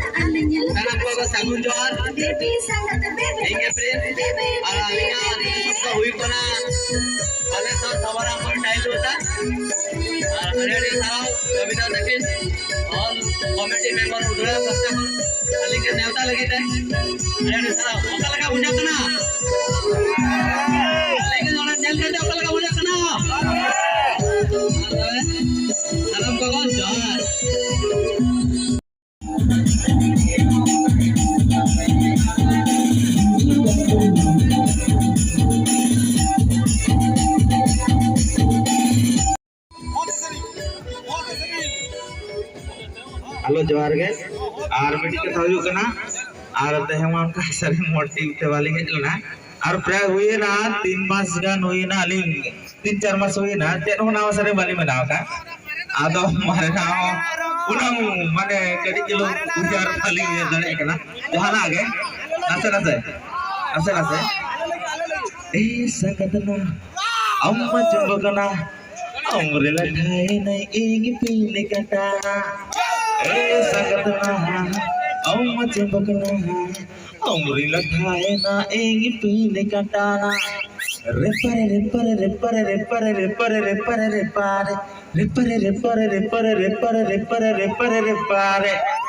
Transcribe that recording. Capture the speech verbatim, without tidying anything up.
ᱥᱟᱱᱟᱢ ᱠᱚ ᱥᱟᱹᱜᱩᱱ ᱡᱚᱦᱟᱨ᱾ ᱤᱧ ᱜᱮ ᱯᱨᱤᱱᱥ᱾ ᱟᱨ ᱟᱹᱞᱤᱧᱟᱜ ᱧᱩᱛᱩᱢ ᱫᱚ ᱦᱩᱭᱩᱜ ᱠᱟᱱᱟ ᱵᱟᱞᱮᱥᱚᱨ ᱥᱟᱵᱟᱨᱟᱢᱯᱩᱨ ᱰᱟᱭᱞᱩᱴᱟ᱾ ᱟᱨ ᱟᱹᱰᱤ ᱟᱹᱰᱤ ᱥᱟᱨᱦᱟᱣ ᱠᱚᱵᱤᱛᱟ ᱛᱟᱹᱠᱤᱱ, all committee member ᱩᱫᱽᱲᱟ ᱯᱟᱥᱴᱟ ᱠᱷᱚᱱ ᱟᱹᱞᱤᱧ ᱜᱮ ᱱᱮᱣᱛᱟ ᱞᱟᱹᱜᱤᱫ ᱛᱮ ᱟᱹᱰᱤ ᱟᱹᱰᱤ ᱥᱟᱨᱦᱟᱣ᱾ ᱚᱠᱟ ᱞᱮᱠᱟ ᱵᱩᱡᱷᱟᱹᱜ ᱠᱟᱱᱟ? ᱟᱹᱞᱤᱧ ᱜᱮ ᱱᱚᱰᱮ ᱧᱮᱞ ᱠᱟᱛᱮ ᱚᱠᱟ ᱞᱮᱠᱟ ᱵᱩᱡᱷᱟᱹᱜ ᱠᱟᱱᱟ? ᱥᱟᱱᱟᱢ ᱠᱚ ᱡᱚᱦᱟᱨ᱾ ᱦᱮᱞᱳ, ᱡᱚᱦᱟᱨ ᱜᱮ᱾ ᱟᱨ ᱢᱤᱫᱴᱤᱡ ᱠᱟᱛᱷᱟ ᱦᱩᱭᱩᱜ ᱠᱟᱱᱟ, ᱟᱨ ᱛᱮᱦᱮᱧ ᱢᱟ ᱚᱱᱠᱟ ᱥᱟᱹᱨᱤ ᱢᱚᱡᱽ ᱴᱷᱤᱠ ᱛᱮ ᱵᱟᱹᱞᱤᱧ ᱦᱮᱡ ᱞᱮᱱᱟ᱾ ᱟᱨ ᱯᱨᱟᱭ ᱦᱩᱭᱮᱱᱟ, ᱛᱤᱱ ᱢᱟᱥ ᱜᱟᱱ ᱦᱩᱭᱮᱱᱟ, ᱟᱹᱞᱤᱧ ᱛᱤᱱ ᱪᱟᱨ ᱢᱟᱥ ᱦᱩᱭᱮᱱᱟ, ᱪᱮᱫ ᱦᱚᱸ ᱱᱟᱣᱟ ᱥᱮᱨᱮᱧ ᱵᱟᱹᱞᱤᱧ ᱵᱮᱱᱟᱣ ᱟᱠᱟᱫ᱾ ᱟᱫᱚ ᱢᱟᱨᱮᱱᱟᱜ ᱦᱚᱸ ᱩᱱᱟᱹᱝ ᱢᱟᱱᱮ ᱠᱟᱹᱴᱤᱡ ᱪᱩᱞᱩᱝ ᱩᱭᱦᱟᱹᱨ ᱵᱟᱹᱞᱤᱧ ᱩᱭᱦᱟᱹᱨ ᱫᱟᱲᱮᱭᱟᱜ ᱠᱟᱱᱟ᱾ ᱡᱟᱦᱟᱱᱟᱜ ᱜᱮ ᱱᱟᱥᱮ ᱱᱟᱥᱮ, ᱱᱟᱥᱮ ᱱᱟᱥᱮ᱾ ᱮ ᱥᱟᱸᱜᱟᱛ ᱱᱟ, ᱟᱢ ᱢᱟ ᱪᱚᱢᱵᱚᱠ ᱱᱟ, ᱩᱢᱨᱤ ᱞᱟᱴᱷᱟᱭᱮᱱᱟᱭ ᱤᱧ ᱯᱤᱱᱰ ᱠᱟᱴᱟ᱾ ᱮ ᱥᱟᱸᱜᱟᱛ ᱱᱟ, ᱟᱢ ᱢᱟ ᱪᱚᱢᱵᱚᱠ ᱱᱟ, ᱩᱢᱨᱤ ᱞᱟᱴᱷᱟᱭᱮᱱᱟ ᱤᱧ ᱯᱤᱱᱰ ᱠᱟᱴᱟ᱾ ᱨᱮᱯᱟᱨᱮ, ᱨᱮᱯᱟᱨᱮ, ᱨᱮᱯᱟᱨᱮ, ᱨᱮᱯᱟᱨᱮ, ᱨᱮᱯᱟᱨᱮ, ᱨᱮᱯᱟᱨᱮ᱾ ᱨᱮᱯᱟᱨᱮ, ᱨᱮᱯᱟᱨᱮ, ᱨᱮᱯᱟᱨᱮ, ᱨᱮᱯᱟᱨᱮ, ᱨᱮᱯᱟᱨᱮ, ᱨᱮᱯᱟᱨᱮ, ᱨᱮᱯᱟᱨᱮ᱾